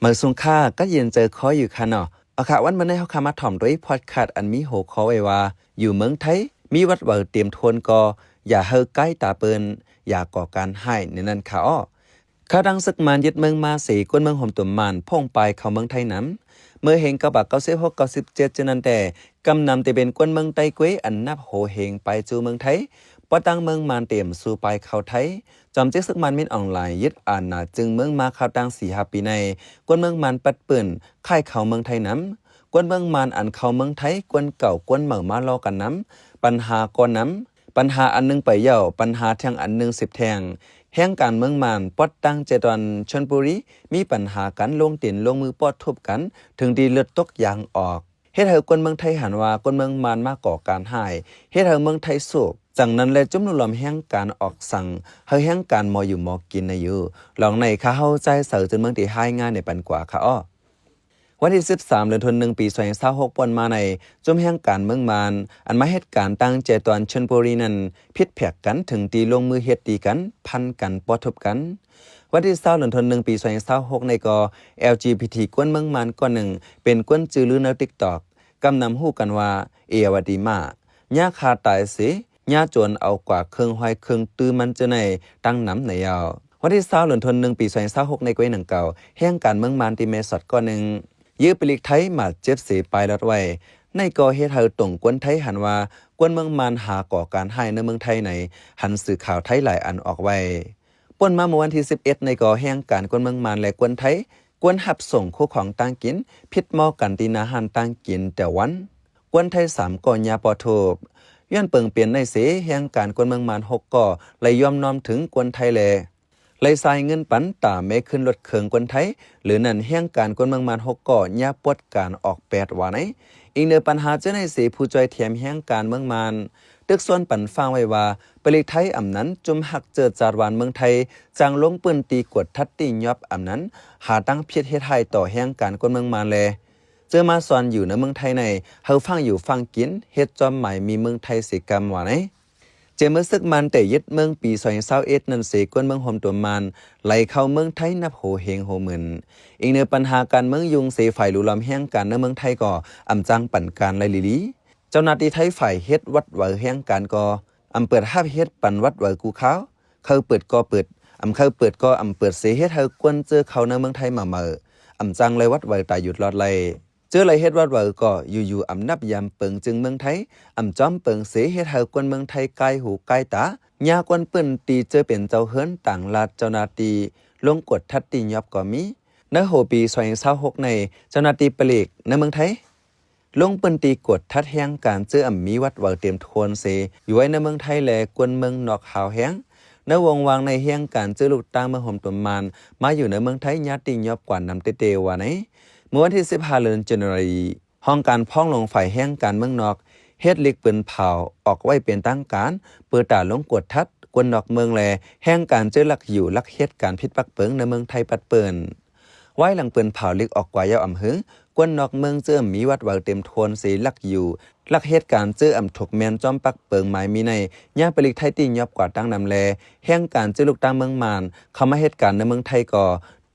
ເໝີສູງຄ່າ ກັນເຢັນໃຈຄໍຢູ່ຄ່າເນາະ. ເອົາຄ່ະ ວັນມື້ນີ້ເຮົາຄ່ະມາຖອມໂດຍພອດຄາສອັນມີຫົວຂໍ້ໄວ້ວ່າ ຢູ່ເມືອງໄທ ມີວັດວາເຕັມໂທນກໍ ຢ່າໃຫ້ກາຍຕາເປີ້ນ ຢ່າກໍ່ການຮ້າຍ ແນວນັ້ນຄ່ະເອາະ. ຄາວຕັ້ງເສິກມານຍຶດເມືອງມາເສ ຄົນເມືອງໂຮມຕຸມມານ ພົ່ງປາຍເຂົ້າເມືອງໄທນຳ. ເມື່ອເຮັງເກົ້າປາກເກົ້າສິບຫົກ ເກົ້າສິບເຈັດ ເຊັ່ນນັ້ນແຕ່ ກຳນຳແຕ່ເປັນຄົນເມືອງໃຕ້ເກວຍ ອັນນັບໂຫເຮັງປາຍສູ່ເມືອງໄທ, ປະຕັ້ງເມືອງມານເຕັມສູ່ປາຍເຂົ້າໄທ. ຈອມຈິກເສິກມານມິນອອງລາຍ ຍຶດອານາຈຶ່ງເມືອງມາຄາວຕັ້ງສີ່ຫ້າປີໃນ ຄົນເມືອງມານປັດປືນ ຄ້າຍເຂົ້າເມືອງໄທນຳ. ຄົນເມືອງມານອັນເຂົ້າເມືອງໄທ ຄົນເກົ່າຄົນໃໝ່ມາເລາະກັນນຳ. ບັນຫາກໍນຳ ບັນຫາອັນໜຶ່ງໄປແລ້ວ ບັນຫາທາງອັນໜຶ່ງສືບແທງ. ແຮງການເມືອງມານ ປອດຕັ້ງແຈຕອນຊົນບູລີ ມີບັນຫາກັນ ລົງຕີນລົງມືປອດທຸບກັນ ເຖິງທີ່ເລືອດຕົກຢາງອອກ. ເຮັດໃຫ້ຄົນເມືອງໄທຫັນວ່າ ຄົນເມືອງມານມາກໍ່ການຮ້າຍ ເຮັດໃຫ້ເມືອງໄທໂສກ. ຈັ່ງນັ້ນແລະ ຈຸ້ມລຸມລ້ອມແຮງການອອກສັ່ງ ໃຫ້ແຮງການໝໍຢູ່ໝໍກິນໃນຢູ່. ລອງໃນຂ້າເຮົາ ຈ່າຍເສົາ ຈານເມືອງ ທີ່ຮາຍງານໃນປັນກວ່າຄ່ະເອາະ. ວັນທີສິບສາມ ເດືອນທີໜຶ່ງ ປີສອງພັນຊາວຫົກ ປ່ອນມາໃນ ຈຸ້ມແຮງການເມືອງມານ ອັນມາເຮັດການຕັ້ງແຈຕອນຊົນບູລີນັ້ນ ຜິດແຜກກັນ ເຖິງທີ່ລົງມືເຮັດຕີກັນ ຟັນກັນ ປອດທຸບກັນ. ວັນທີຊາວ ເດືອນທີໜຶ່ງ ປີສອງພັນຊາວຫົກໃນກໍ ແອລຈີບີທີ ຄົນເມືອງມານກ້ອນໜຶ່ງ ເປັນຄົນຈື່ລືໃນຕິກຕອກ ກຳນຳຮູ້ກັນວ່າ ເອຍາວະຕີມາ ຍ່າຂ້າຕາຍເສ ຍ່າໂຈນເອົາກວ່າເຄື່ອງຫອຍເຄື່ອງຕື້ມັນເຈີໃນ ຕັ້ງນຳໃນຍາວ. ວັນທີຊາວ ເດືອນທີໜຶ່ງ ປີສອງພັນຊາວຫົກໃນກວຍໜັງເກົ່າ ແຮງການເມືອງມານທີ່ແມ່ສອດກ້ອນໜຶ່ງ ຢື້ປະລິກໄທບາດເຈັບເສປາຍລອດໄວ້. ໃນກໍເຮັດໃຫ້ຕົງຄົນໄທຫັນວ່າ ຄົນເມືອງມານຫາກໍ່ການຮ້າຍໃນເມືອງໄທໃນ ຫັນສື່ຂ່າວໄທຫຼາຍອັນອອກໄວ້. ປ່ນມາເມື່ອວັນທີສິບເອັດໃນກໍແຮງການຄົນເມືອງມານ ແລະ ຄົນໄທ ກວນຮັບສົ່ງຄູ່ຂອງຕ່າງກິນ ຜິດໝໍກັນທີ່ໜ້າຮ້ານຕ່າງກິນແຕ່ວັນ. ຄົນໄທສາມກໍຍ່າປອດທຸບ. ຍ້ອນເປິງປ່ຽນໃນເສ ແຮງການຄົນເມືອງມານຫົກກໍໄລ່ຍອມນ້ອມເຖິງຄົນໄທ ແລະ ໄລ່ຈ່າຍເງິນປັນຕາແມ່ຂຶ້ນລົດເຄື່ອງຄົນໄທ. ຫຼືນັ້ນແຮງການຄົນເມືອງມານຫົກກໍຍ່າປອດການອອກແປດວ່າໃນ. ອີງເໜືອບັນຫາເຈົ້າໃນເສ ຜູ້ຊ່ວຍແຖມແຮງການເມືອງມານ ຕຶກຊວນປັນຟັງໄວ້ວ່າ ປະລິກໄທອຳນັ້ນຈຸ້ມຮັກເຈີຈາດຫວານເມືອງໄທ ຈັ່ງລົງພື້ນທີ່ກວດທັດຕີຫຍອບອຳນັ້ນ ຫາຕັ້ງຜິດເຮັດຮ້າຍຕໍ່ແຮງການຄົນເມືອງມານ ແລະ ເຈີມາຊອນຢູ່ໃນເມືອງໄທໃນ ເຮົາຟັງຢູ່ຟັງກິນ ເຮັດຈອມໝາຍມີເມືອງໄທເສກຳວ່າໃນ. ເຈາະເມື່ອເສິກມານແຕ່ຍຶດເມືອງປີສອງພັນຊາວເອັດນັ້ນເສ ຄົນເມືອງໂຮມຕຸມມານ ໄຫຼເຂົ້າເມືອງໄທນັບໂຫເຮງໂຫໝື່ນ. ອີງເໜືອບັນຫາການເມືອງຫຍຸ້ງເສ ຝ່າຍລຸມລ້ອມແຮງການໃນເມືອງໄທກໍອຳຈັ່ງປັນການໄດ້ລີໆ. ເຈົ້າໜ້າທີ່ໄທຝ່າຍເຮັດວັດວາແຮງການກໍອຳເປີດຮັບເຮັດປັນວັດວາກູ່ຄາວ. ເຂົາເປີດກໍເປີດ ອຳເຂົາເປີດກໍອຳເປີດເສ ເຮັດໃຫ້ຄົນເຈີເຂົ້າໃນເມືອງໄທມາເໝີ ອຳຈັ່ງໄດ້ວັດວາຕາຍຢຸດລອດໄລ. ເຈີໄລເຮັດວັດວາກໍຢູ່ໆອຳນັບຍາມເປິງຈຶ່ງເມືອງໄທ ອຳຈອມເປິງເສ ເຮັດໃຫ້ຄົນເມືອງໄທກາຍຫູກາຍຕາ. ຍາກວນປືນຕີເຈີເປັນເຈົ້າເຮືອນຕ່າງລາດເຈົ້າໜ້າທີ່ລົງກວດທັດຕີຫຍອບກໍມີ. ໃນຫົວປີສອງພັນຊາວຫົກໃນ ເຈົ້າໜ້າທີ່ປະລິກໃນເມືອງໄທ ລົງພື້ນທີ່ກວດທັດແຮງການເຈີອຳມີວັດວາເຕັມໂທນເສ ຢູ່ໄວ້ໃນເມືອງໄທ ແລະ ຄົນເມືອງນອກຮາວແຮງ. ໃນວົງວ່າງໃນແຮງການເຈີລູກຕ່າງເມືອງໂຮມຕຸມມານ ມາຢູ່ໃນເມືອງໄທຍາດຕິຍອບກວ່ານຳເຕໆວ່າໃນ. ເມື່ອວັນທີສິບຫ້າ ເດືອນ January ຫ້ອງການພອງຫຼວງຝ່າຍແຮງການເມືອງນອກ ເຮັດລິກປືນເຜົາອອກໄວ້ເປັນທາງການ ເປີດຕາລົງກວດທັດຄົນນອກເມືອງ ແລະ ແຮງການເຈີລັກຢູ່ລັກເຮັດການຜິດປັກເປິງໃນເມືອງໄທປັດເປິ້ນ. ວາຍຫຼັງປືນເຜົາລິກອອກກວ່າຍາວອຳຫຶງ ຄົນນອກເມືອງເຈີອຳມີວັດວາເຕັມໂທນເສ ລັກຢູ່ ລັກເຮັດການເຈີອຳທຸກແມ່ນຈອມປັກເປິງໝາຍມີໃນ ຍາມປະລິກໄທຕິຍອບກວ່າຕັ້ງນຳ ແລະ ແຮງການເຈີລູກຕ່າງເມືອງມານ ເຂົ້າມາເຮັດການໃນເມືອງໄທກໍ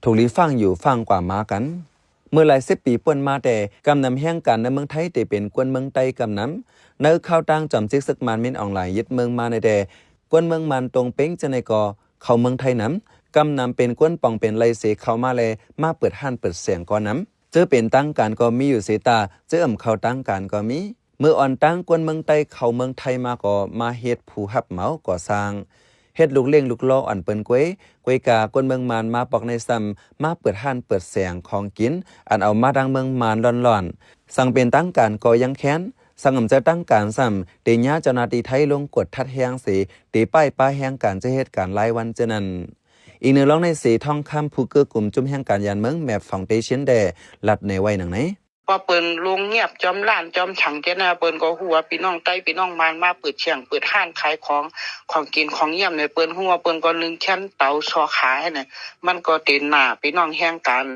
ຖືກລີ້ຝາງຢູ່ຝາງກວ່າມາກັນ. ເມື່ອຫຼາຍສິບປີປົນມາແຕ່ ກຳນຳແຮງການໃນເມືອງໄທໄດ້ເປັນຄົນເມືອງໃຕ້ກຳນຳ. ໃນຂ່າວຕ່າງຈອມຈິກເສິກມານມິນອອງລາຍຍຶດເມືອງມາໃນແຕ່ ຄົນເມືອງມານຕົງເປັງຈັ່ງໃດກໍເຂົ້າເມືອງໄທນຳ. ກຳນຳເປັນຄົນປອງເປັນໄລເສເຂົ້າມາ ແລະ ມາເປີດຮ້ານເປີດແສງກໍນຳ. ເຈີເປັນທາງການກໍມີຢູ່ເສຕາ ເຈີອຳເຂົ້າທາງການກໍມີ. ເມື່ອອ່ອນຕັ້ງຄົນເມືອງໃຕ້ເຂົ້າເມືອງໄທມາກໍມາເຮັດຜູ້ຮັບເໝົາກໍ່ສ້າງ ເຮັດລູກລ້ຽງລູກລໍອັນເປີນກວຍ. ກວຍກາຄົນເມືອງມານມາປອກໃນຊ້ຳ ມາເປີດຮ້ານເປີດແສງຂອງກິນ ອັນເອົາມາທາງເມືອງມານລ້ອນໆ. ສັງເປັນທາງການກໍຍັງແຄ້ນ ສັງອຳຈາກທາງການຊ້ຳ ເຕຍາເຈົ້າໜ້າທີ່ໄທລົງກວດທັດແຮງເສ ເຕປ້າຍປ້າແຮງການເຈເຮັດການລາຍວັນເຈນັ້ນ. ອີກໜຶ່ງລອງໃນເສທອງຄຳ ຜູ້ເກື້ອກຸມຈຸ້ມແຮງການຍານເມືອງ MAP Foundation ແດ່ ລັດໃນໄວ້ດັ່ງໃນ. ວ່າເພິ່ນລົງງຽບຈອມລ້ານຈອມສັງເຈນະ ເພິ່ນກໍຮູ້ວ່າພີ່ນ້ອງໄຕ້ພີ່ນ້ອງມານມາເປີດແຂງເປີດຮ້ານຂາຍຂອງ ຂອງກິນຂອງຢ້ຽມນີ້ ເພິ່ນຮູ້ວ່າເພິ່ນກໍລຶ່ງແຂນເຕົາຊໍຂາຍຫັ້ນນະ ມັນກໍເຕັນໜ້າພີ່ນ້ອງແຮງການ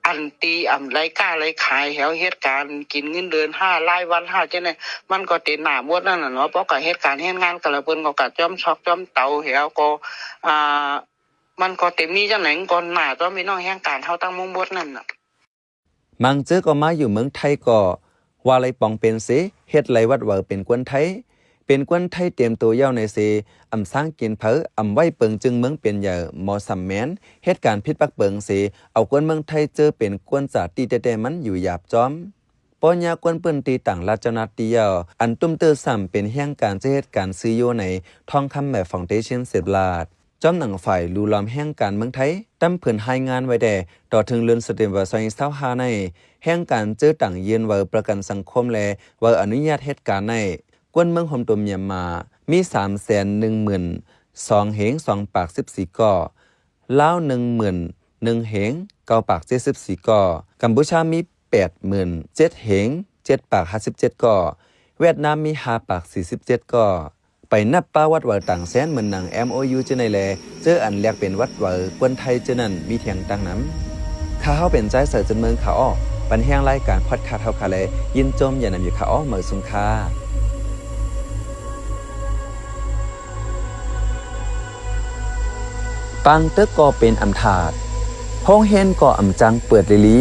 ອັນຕີອຳໄລຄ້າໄລຂາຍແຖວເຮັດການກິນເງິນເດືອນຫ້າລາຍວັນຫ້າເຈນະ ມັນກໍເຕັນໜ້າໝົດນັ້ນນະເນາະ ເພາະກະເຮັດການເຮັດງານກັນລະ ເພິ່ນກໍກະຈອມຊອກຈອມເຕົາແຖວກໍ ອ່າ ມັນກໍເຕັມມີຈັ່ງໃດ ມັນກໍໜ້າຕົວະພີ່ນ້ອງແຮງການເຮົາທັງໝົດນັ້ນນະ. ມັງເຈີກໍມາຢູ່ເມືອງໄທກໍ ວ່າໄລ່ປອງເປັນເສ ເຮັດໄລ່ວັດຫວາເປັນກວນໄທ ເປັນກວນໄທຕຽມໂຕຍາວໃນເສ ອຳຊ້າງກິນເຜີ ອຳໄວ້ເປິງຈຶ່ງເມືອງເປັນໃຫຍ່ ໝໍສຳແມນ ເຮັດການຜິດປັກເປິງເສ ເອົາກວນເມືອງໄທເຈີເປັນກວນຈາຕິແຕ່ໆມັນຢູ່ຢາບຈອມ ປ້ອນຍາກວນພື້ນທີ່ຕ່າງລັດເຈົ້າໜ້າທີ່ຍາວ ອັນຕຸ້ມເຕີຊ້ຳເປັນແຮງການເຈີເຮັດການຊື້ຢູ່ໃນທອງຄຳແມ່ຟອງເດຊິນເສບລາດ ຈອມໜັງຝ່າຍຫຼູຫຼອມແຮງການເມືອງໄທ ຕາມຜືນຮາຍງານໄວ້ແດ່ ຕໍ່ເຖິງເດືອນເຊັບເຕັມເບີ ສອງພັນຊາວຫ້າໃນ ແຮງການເຈີຕ່າງຍື່ນໃບປະກັນສັງຄົມ ແລະ ໃບອະນຸຍາດເຮັດການໃນ ກວນເມືອງໂຮມໂຕມຽນມາ ມີສາມແສນໜຶ່ງໝື່ນສອງເຮງສອງປາກສິບສີ່ກໍ ລາວໜຶ່ງໝື່ນໜຶ່ງເຮງເກົ້າປາກເຈັດສິບສີ່ກໍ ກຳປູຊາມີແປດໝື່ນເຈັດເຮງເຈັດປາກຫ້າສິບເຈັດກໍ ຫວຽດນາມມີຫ້າປາກສີ່ສິບເຈັດກໍ ໄປນັບປະຫວັດຫວາຕ່າງແສນເໝືອນໜັງ ເອັມໂອຢູ ເຈີໃນແລ ເຈີອັນແລກເປັນວັດຫວາກວນໄທເຈີນັ້ນມີທ່ຽງຕ່າງນຳ. ຂ້າເຮົາເປັນຊາຍເສືອຈຸນເມືອງຂາວອ້ອ ບັນແຮງລາຍການພອດຄາສເຮົາຂາແລ ຍິນຊົມຢ່ານຳຢູ່ຂາວອ້ອ ເໝີຊຸງຄ່າ. ປາງຕຶກກໍເປັນອຳທາດ ໂຮງຮຽນກໍອຳຈັງເປີດລີລີ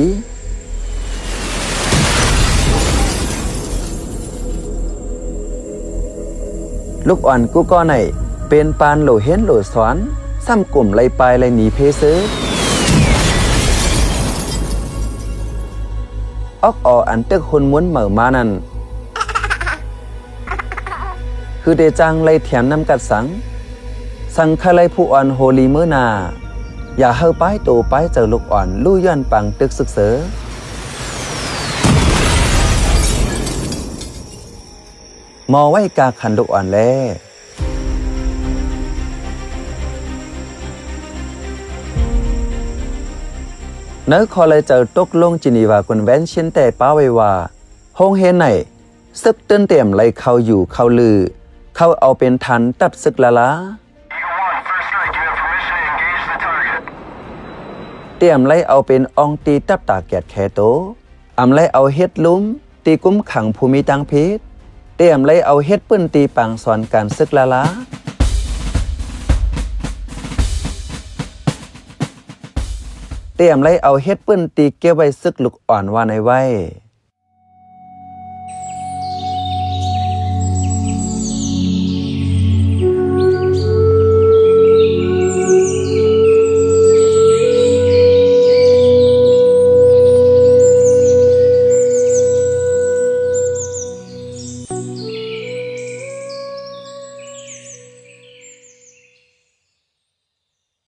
ລູກອ່ອນກູ່ກໍໃນ ເປັນປານໂຫຼຮຽນໂຫຼສອນ ຊ້ຳກຸ້ມໄລ່ປ້າຍໄລ່ໜີເພເຊີ ອອກອໍອັນຕຶກຮຸນມຸນເໝີມານັ້ນ ຄືເດຈັ່ງໄລ່ຖຽມນຳກັດສັງ ສັງຄະໄລຜູ້ອ່ອນໂຮລີເມີນາ ຢ່າເຮີປ້າຍໂຕປ້າຍເຈີລູກອ່ອນ ລູ້ຍ້ອນປາງຕຶກຊຶກເຊີ ໝໍໄວ້ກາຂັນລູກອ່ອນແລ. ໃນຂໍ້ໄລ່ເຈີຕົກລົງ Geneva Convention ແຕ່ປ້າໄວ້ວ່າ ໂຮງຮຽນໃນ ເສິກຕື່ນຕຽມໄລ່ເຂົ້າຢູ່ເຂົ້າລື ເຂົ້າເອົາເປັນຖານທັບເສິກລາລາ ຕຽມໄລ່ເອົາເປັນອ່ອງຕີຕັບຕາແກດແຄໂຕ ອຳໄລ່ເອົາເຮັດລຸ່ມ ຕີກຸມຂັງຜູ້ມີຕ່າງຜິດ ຕຽມໄລ່ເອົາເຮັດປືນຕີປາງສອນການເສິກລາລາ ຕຽມໄລ່ເອົາເຮັດປືນຕີເກັບໄວ້ເສິກລູກອ່ອນວ່າໃນໄວ້